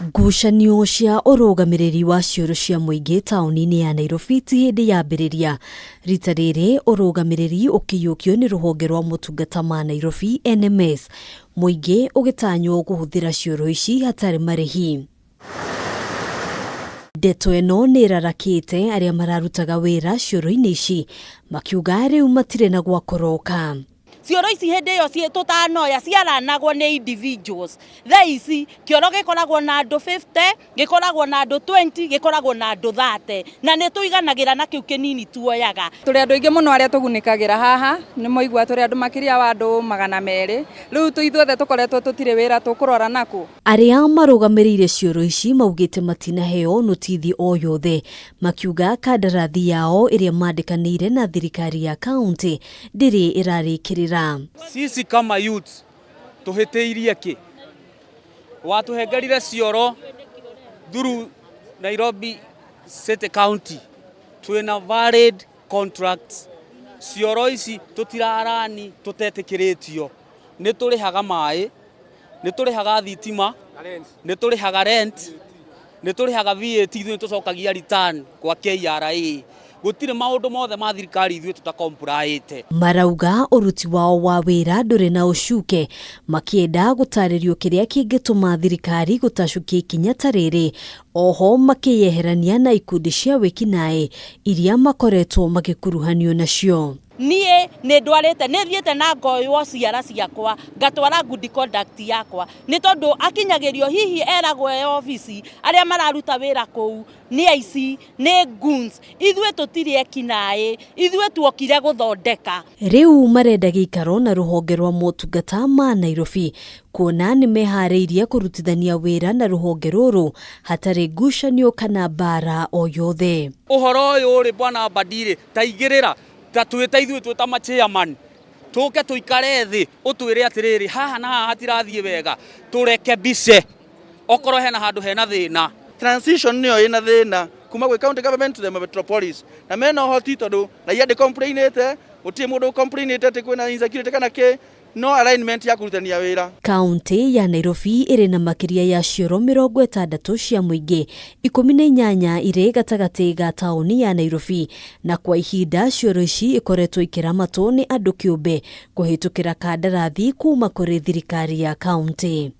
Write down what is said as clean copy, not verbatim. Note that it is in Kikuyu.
Ngucanio cia ũrũgamĩrĩri wa cioro cia mũingĩ taũni-inĩ ya Nairobi ti hĩndĩ yambĩrĩria. Rita rĩrĩ ũrũgamĩrĩri ũkĩiyũkio nĩ rũhonge rwa motungata ma Nairobi NMS, mũingĩ ũgĩtanywo kũhũthĩra cioro ici hatarĩ marĩhi. Ndeto ĩno nĩ ĩrarakĩte arĩa mararutaga wĩra cioro-inĩ ici makiuga rĩu matirĩ na gwa kũroka. Cioro ici hĩndĩ ĩyo tũtanoya ciaranagwo nĩ individuals. Thaa ici kĩoro gĩkoragwo na andũ 50, gĩkoragwo na andũ 20, gĩkoragwo na andũ 30, na nĩ tũiganagĩra na kĩu kĩnini tuoyaga. Tũrĩ andũ aingĩ mũno arĩa tũgunĩkagĩra haha, nĩ moigua tũrĩ andũ makĩria wa andũ 200. Rĩu ithuothe tũkoretwo tũtirĩ wĩra, tũkũrora nakũ? Arĩa marũgamĩrĩire cioro ici maugĩte matinaheo notithi o yothe, makiuga kandarathi yao ĩrĩa mandĩkanĩire na thirikari ya kaunti ndĩrĩ ĩrarĩkĩrĩra. Sisi kama youth tuhĩtĩirie kĩ watũhengerire cioro through Nairobi City County, twĩna valid contracts. Cioro ici tũtirarani tũtetĩkĩrĩtio, nĩ tũrĩhaga maĩ, nĩ tũrĩhaga thitima, nĩ tũrĩhaga rent, nĩ tũrĩhaga VAT, ithuĩ nĩ tũcokagia return kwa KRA. Gũtirĩ maũndũ mothe ma thirikari ithuĩ tũtakomplyĩte. Marauga ũruti wao wa wĩra ndũrĩ na ũcuke, makĩenda gũtarĩrio kĩrĩa kĩngĩtũma thirikari gũtacũkia ikinya ta rĩrĩ, oho makĩyeherania na ikundi cia wĩkinaĩ iria makoretwo magĩkuruhanio nacio. Niĩ nĩ ndwarĩte, nĩ thiĩte na ngoywo ciara ciakwa, ngatwara good conduct yakwa, nĩ tondũ akinyagĩrio hihi eragwo e obici arĩa mararuta wĩra kũu nĩ aici, nĩ goons. Ithuĩ tũtirĩ ekinaĩ, ithuĩ tuokire gũthondeka. Rĩu marenda gĩikaro na rũhonge rwa motungata ma Nairobi kuona nĩ meharĩirie kũrutithania wĩra na rũhonge rũrũ hatarĩ ngucanio kana mbara o yothe. Ũhoro ũyũ rĩ, bwana Mbadi rĩ, ta igĩrĩra ta twĩta ithuĩ twĩta ma chairman tũke tũikare thĩ, ũtwĩre atĩrĩrĩ, haha na haha hatirathiĩ wega, tũrekebishe okorwo hena handũ hena thĩna. Transition nĩyo ĩna thĩna kuma gwĩ county government to the metropolis, na mena ũhoti tondũ raia ndĩ-complainĩte, gũtirĩ mũndũ complainĩte atĩ kwĩna insecurity kana kĩ, no alignment ya kũrutania wĩra. Kaunti ya Nairobi ĩrĩ na makĩria ya cioro 60 cia mũingĩ, 18 irĩ gatagatĩ ga taũni ya Nairobi, na kwa ihinda cioro ici ikoretwo ikĩramatwo nĩ andũ kĩũmbe kũhĩtũkĩra kandarathi kuma kũrĩ thirikari ya kaunti.